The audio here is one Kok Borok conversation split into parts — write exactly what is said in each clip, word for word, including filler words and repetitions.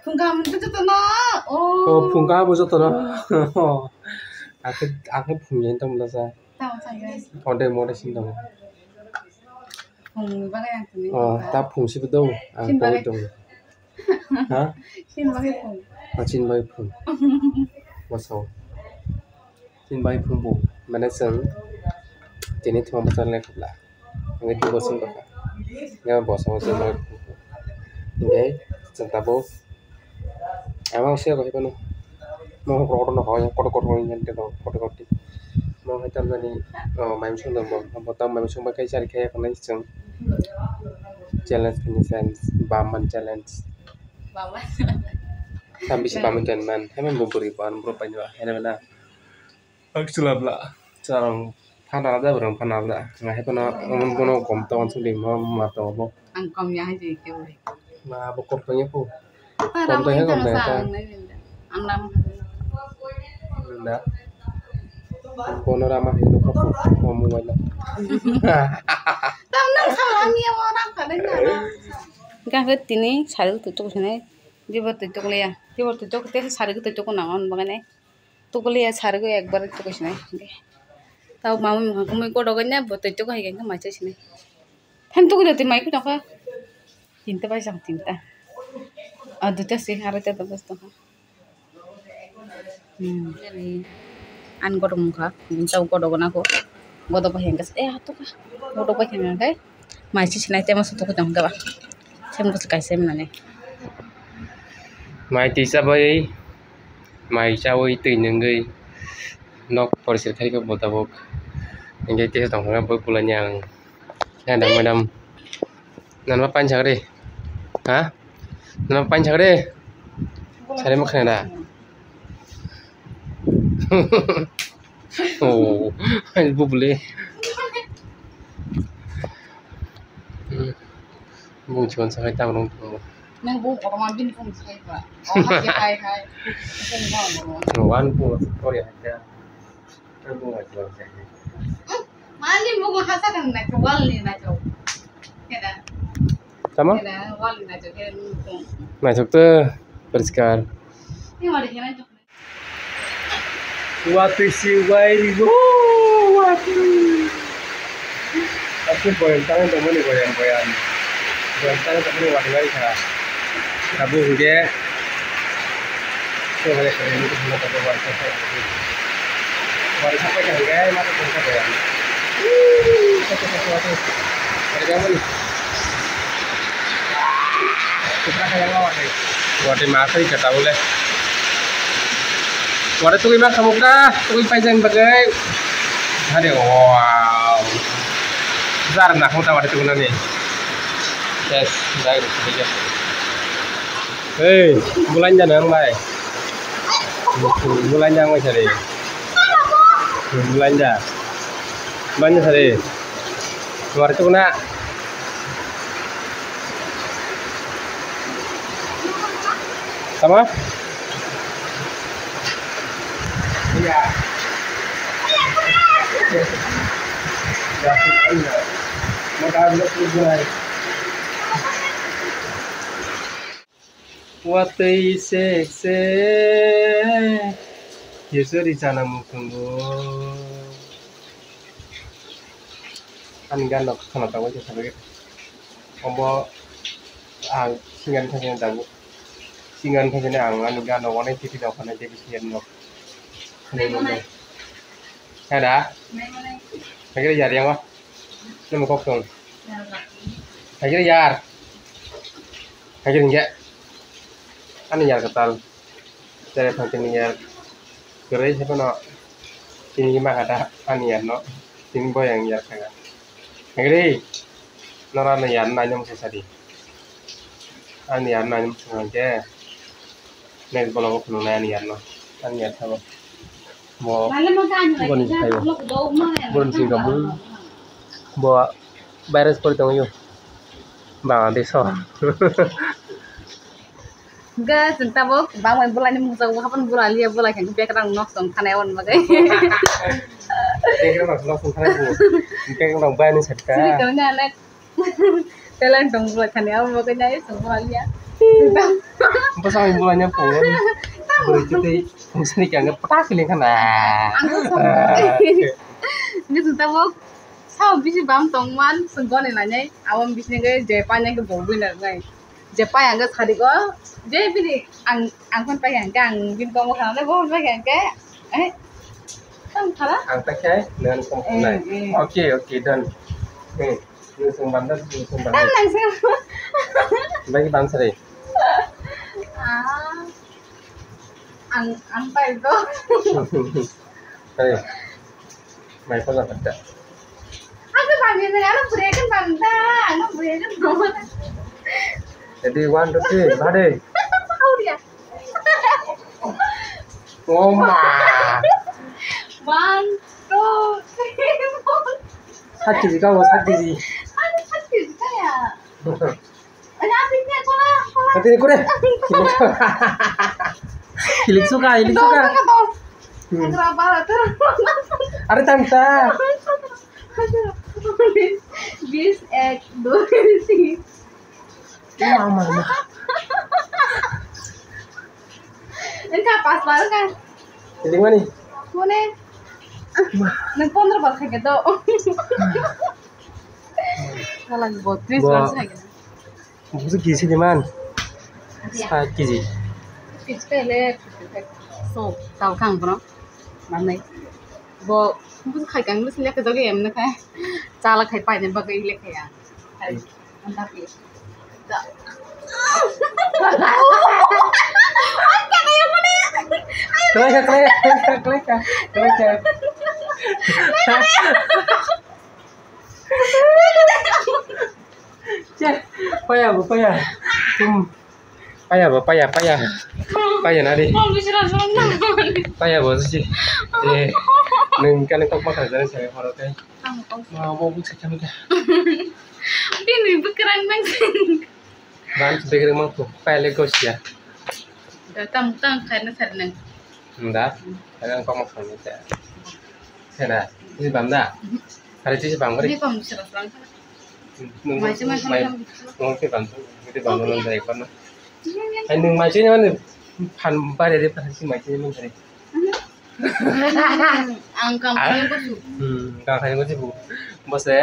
Phung kaham wngkha jotono. Oh, phung kaham bo jotono. Akhe, akhe phung jani tamo da sa. Tamo sa guys. Ode mode sin tamo. Phung ni bagwi ang tini. Oh, ta phung sibo do. Ang sin bagwi tong. Ha? Sin bagwi phung. Ah, sin bagwi phung. Masao. Chini bai phung bo, mane chwng tini thuma bwchar le khwla. Hingke tei bo chwng tongkha. Hingke bo chwng chini bai phung bo. Hingke chwng tabuk. Ama se bai phano. Mo kotor kotor no hoi, kotor kotor hoi, hingke kotor kotor. Mo hai tamjani, o, mai mosong dong bo. Bo tam mai mosong bai kai chari kai phano chwng. Challenge khaini challenge, bam man challenge. Bam man. Tam bisi bam man challenge man. Hai man bo bwrwi ban bro pai no, hai na. Ang chwla bla, chwla rok phana da, borok phana da. Nga hai phano, omo bono kom tongo, sudi ma, ma tongo bo. Ang kom ya hai je kebo. Ma bo kom tong ya phu. Kom tong ya, kom tong ya ta. Ang ram. Da. Bono rama hai no kho, kho mobile. Tam nang sa ram ya mo ram ka dai na. Ga tini sari tu tu sene. Jibo tu tu le ya. Jibo tu tu te sari tu tu na on bagane. Tukuli ya sarigwi ekbar tukui sinai. Tau mama mukha kumui kodogo nya bo tei tuku hai khe mai chai sinai. Than tukui jati mai kuchang kha. Tinta bai jang tinta. Ah, duita si arai ta dos tong kha. Hmm. Ani an kodo mukha. Tau kodogo na ko. Kodo bai hengka. Eh, atuka. Kodo bai hengka. Mai si sinai tema sutuk jang kaba. Sem ko kaisa mane. Mai twi chabai, mai chawi twi nungwi nok poriskar khai khe bo tabuk. Hingke kisa tong khe bo kulai ni ang. Ya dam madam. Nanma pain sakri. Ha? Nanma pain sakri. Sari ma khna da. Oh, bubule. Bung chikon sakai ta rong tongo. Nang bung kotorma bini bung sakai ba. Oh, hai, hai, hai. Bung ba kotorma. Wan bung kotor ya ta. Nang bung kotor ya. Mali bung hasa kan na wal ni na chau. Keda. Tama? Keda wal ni na chau keda bung. Naithok to poriskar. Ni wal ni na chau. Watwi si wai ri go, watwi. Aku boyang tangan tongmani boyang, boyang. Boyang tangan tongmani watwi wai kha. Tabuk hingke. Ko hale kare ni ko hingke tabuk wai kha. Wai kha pai kha hingke ma ko kha boyang. Watwi ma sai kha tabuk le. Wara tugui ma khamuk da, tugui paijak bagwi. Hari, wow. Jar na khamuk da wara tugui nani. Yes, dai, dai. Hey, bulain da nang bai. Bulain da nang bai sari. Bulain da. Bulain da sari. Wara tugui na. Tama? Watwi sek sek, Yesori chana mukhungo. Ani gan rok khana tabuk khe sabai khe. Obo ang singan khe dabu. Singan khe ang ani gan rok onek titi rok khana debi singan rok. Khana rok. Hada. Hagre yar yang wa. Nemu kok tong. Hagre yar. Hagre nge. Ani yar katal. Tere thang tini yar. Kwrwi se phano tini ma kha da ani yar no. Tini bo yang yar kha. Hengri. Nora no yar nai nom se sadi. Ani yar nai nom se hangke. Next vlog o phunuk nai ani yar no. Ani yar thabo. Bo. Boni si thaibo. Boni si kamu. Bo virus pori tong yo. Bangladesh o. Hingke chwng tabuk bangbai bwlaini mungsa o, hapang bwla liya, bwla khe bekrang nok tong khanai, aboni bagwi. Background rok song thang bu. Background rok bani satka. Sini kau ni anak. Talent dong buat kani, abo bagai nai song buat ya. Bosong buat nya pun. Beri cuti, bosong ni kanga pakai ni kana. Aku sama. Ini sudah mau. Sao bisi bam tongman, sengkon ni nanyai, awam bisi ngai je pa nyai ke bobui na ngai. Je pa yang ke sari ko, je bini ang, ang kon pa yang ke, ang bin kong ko khana le bo pa yang ke. Eh, tang khala? Ang ta khai, nan kong Eh, nai. eh. Okay, okay, done. Eh, ni sung banda, ni sung banda. Tang nang sing. Bagi bam sari. Ah, ang, ang pa ito. Hey. Mai pala kata. Aku panggil ni, aku break kan banda, aku break kan banda. Jadi one, two, three, bade. Tahu dia. Oh ma. One, two, three, four. Sat kg kau, sat kg. Aku sat kg kaya. Hati ni kore. Hilik suka, hilik suka. Hmm. Are tanta. Bis ek doi tin. Mama, mama. Engka pas baru kan? Hilik mani? Mone. Nang pondro bar khai do. Kalang botris bar khai. Busu kisi di man? Sat kg. Kisi pele. So, tau kang bro. Manai. Bo, busu khai kang busu lekha jogi em na khai. Chala khai pai ne bagai lekha ya. Hai. Mantap ya. Da. Kelek, kelek, kelek, kelek, kelek. Cek, paya bo, paya. Hmm. Paya bo, paya, paya. Paya nari. Paya bo, si. Eh, nung kani kok ma kha jani sai horo kai. Ma bo bu sai kami ka. Bini bukrang nang. Ban begreng mangko, pele gosia. Da tam tang khaina sarnang. Da, khaina kok ma khaina ta. Sena, ni bam da. Hari tisi bam hari. Ni kom sira sarang. Nung mai sima mai. Nung ke bam, ke bam nung da ikon. Hai nung mai sini mana? Pan bare de pan si mai sini mana hari. Ang kam khaina ko su. Hmm, kam khaina ko bu. Bose,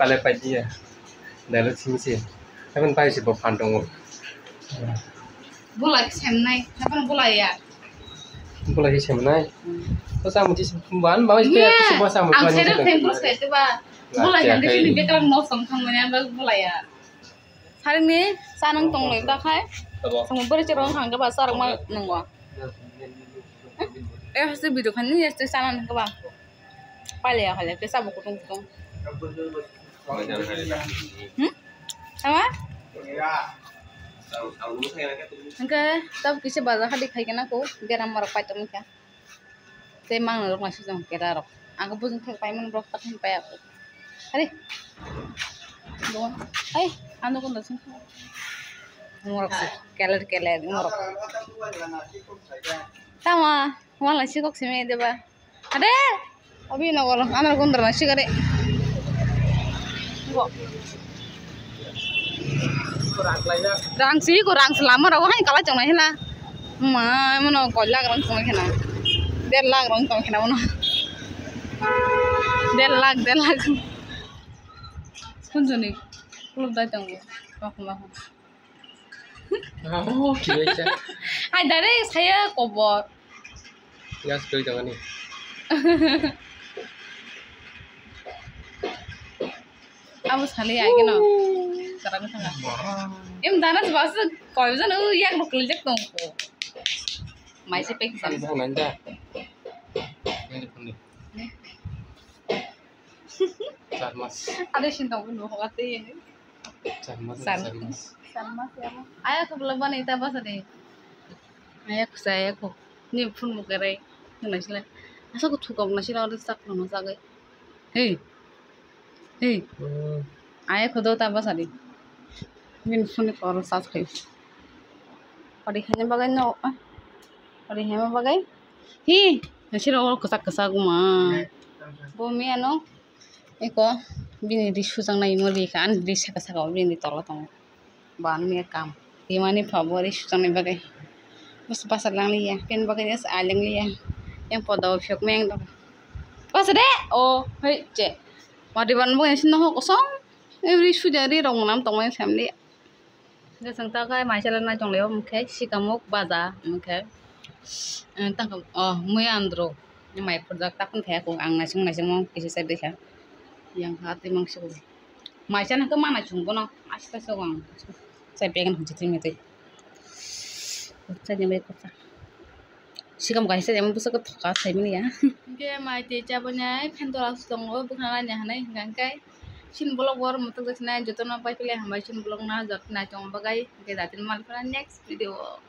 pale pai dia. Dalo sing se. Happen pai se bo phan tongo. Bulai semnai, happen bulai ya. Bulai se semnai. Hmm. To sa muti ban ba se pe se bo sa muti. Ang sere theng bro se te ba. Bulai yang de sini bekram no song thang mane ang bulai ya. Saring ni sanang tong lai ta khai. Tabo. Song beri cerong khang ke ba sarang ma nangwa. Eh, haste video khan ni haste sanang ke ba. Pale ya khale ke sabo kutung kutung. Hmm? Sama? Hingke tab kisi bazar hadi khai kena ko beram marok pai tong kha. Tei mang rok ma sujang kera rok. Ang bujung thek pai man rok tak hin pai ako. Hari. Hai, ando kon dasung. Ngorok si keler keler ngorok. Tama, wala si kok si me deba. Ade! Abi nogor, ano gundra na sigare. Bo. Rang si ko rang selama rawa hai kala chong na hela. Ma, mono koi lakh rang chong kena. Der lakh rang chong kena mono. Der lakh, der lakh. Kunjoni. Kulub dai tong. Kok ma. Oh, kiwai cha. Hai, direct saya kobor. Gas koi tong ani. Abo sali ai keno. Karang thanga. Em dana bas koi jan u yak rok lijak tong ko. Mai se pek Ani sam. Bang nanda. Ani phone. Char mas. Ade sin tong no hoga te ye. Char mas, Char. Char mas. Char mas ya. Aya ko bla bani ta basa de. Aya ko sa aya ko. Ni phone mo kere. Nai sila. Asa ko thukok na sila ode sak no sagai. Hey. Hey. Hmm. Aya ko do ta basa de. Min phone ko ro sas khai. Pari khanya bagai no. Pari hema bagai. Hi. Nai sila oro kasa kasa guma. Bo miyano eko bini ri sujaknai imo ri kha, ani ri saka saka o bini tola tongo. Bo ano miya kam rimani pha bo ri sujaknai bagwi. Bwsa basa langliya, pen bagwi jas a langliya. Yang poda o phiyok meng dok. Basa de o, hoi che. Madi ban bo sino ho kosong. Ri suja ri rok nam tongmani family. Hwnkhe chwng ta khe mai chwla nai tong lai o, hwnkhe sikamuk baja, hwnkhe, eh, tang khe, oh, mui andro, mai phurjak, takhuno thaya kho, ang naising naisingmo kisa chai bai kha, yang kha twi mangsi kho, mai chana khe mana chwng bono, aste se ang chai bai kha, hwnkhe twi mete, chai ni bai kha. Sikam kaisa jemon bwswk khe thoka saimani ya. Hwnkhe mai twi chaboni ai phan tola se tongo, bwkhang ani hanai hwnkha hwnkhe chini vlog bo oro mwthangjaknai, jotono pai pili hambai chini vlog no joto nai tongma bagwi, hwnkhe datino malphana next video o.